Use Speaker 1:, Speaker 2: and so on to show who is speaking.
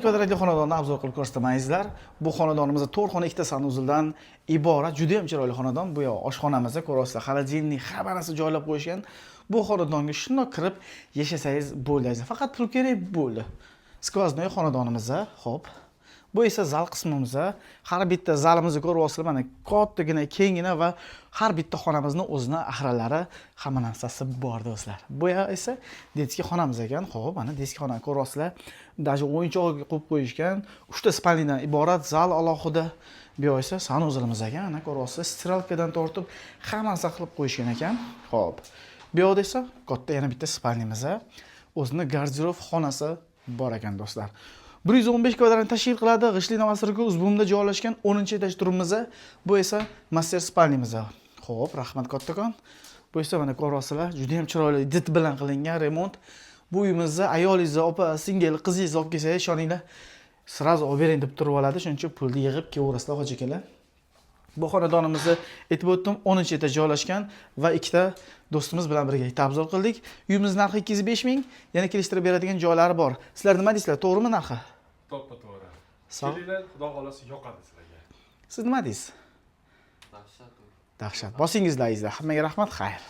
Speaker 1: Kvadratli xonadonni обзор qilib ko'rsataman, azizlar. Bu xonadonimizda to'rt xona, ikkita санузел dan iborat juda ham chiroyli xonadon. Bu yoq oshxonamizda, ko'ryapsizlar, холодильник, hamma narsa joylab qo'yishgan. Bu xonadonga shundoq kirib yashasangiz bo'ldi, azizlar. Faqat pul kerak, bo'ldi. Сквозной xonadonimizda, xo'p. Bu esa zal qismimizda. Har bitta zalimizni ko'ryapsizlar, mana kattagina, kenggina va har bitta xonamizni o'zini охрана lari, hamma narsasi bor, do'stlar. Bu yoq esa детский xonamiz ekan. Xo'p, mana детский xonani ko'ryapsizlar. Даже o'yinchoq qo'yib qo'yishgan. Uchta спальня dan iborat zal alohida. Bu yoq esa санузел imiz ekan. Mana ko'ryapsizlar, стиралка dan tortib hamma narsa qilib qo'yishgan ekan. Xo'p. Bu yoqda esa katta yana bitta спальня miz, o'zini garderob xonasi bor ekan, do'stlar. 115 kvadratni tashkil qiladi. G'ishtli новостройка Uzbumda joylashgan 10-этаж turibmiz. Bu esa мастер спальня miz. Xo'p, rahmat kattakon. Bu esa mana ko'ryapsizlar, juda ham chiroyli did bilan qilingan remont. Bu uyimizda ayolingizni, opa, singil, qizingizni olib kelsangiz, ishoninglar, сразу olib bering deb turib oladi. Shuning uchun pulni yig'ib kelaverasizlar, hoji akalar. Bu xonadonimizni aytib o'tdim, 10-этаж joylashgan va ikkita do'stimiz bilan birgalikda обзор qildik. Uyimiz narxi 205 ming, yana kelishtirib beradigan joylari bor. Sizlar nima deysizlar, to'g'rimi narxi?
Speaker 2: To'ppa to'g'ri.
Speaker 1: Sog'.
Speaker 2: Kelinglar, xudo xohlasa, yoqadi sizlarga.
Speaker 1: Siz nima deysiz?
Speaker 3: Dahshat.
Speaker 1: Dahshat. Bosingizlar, azizlar. Hammaga rahmat, xayr.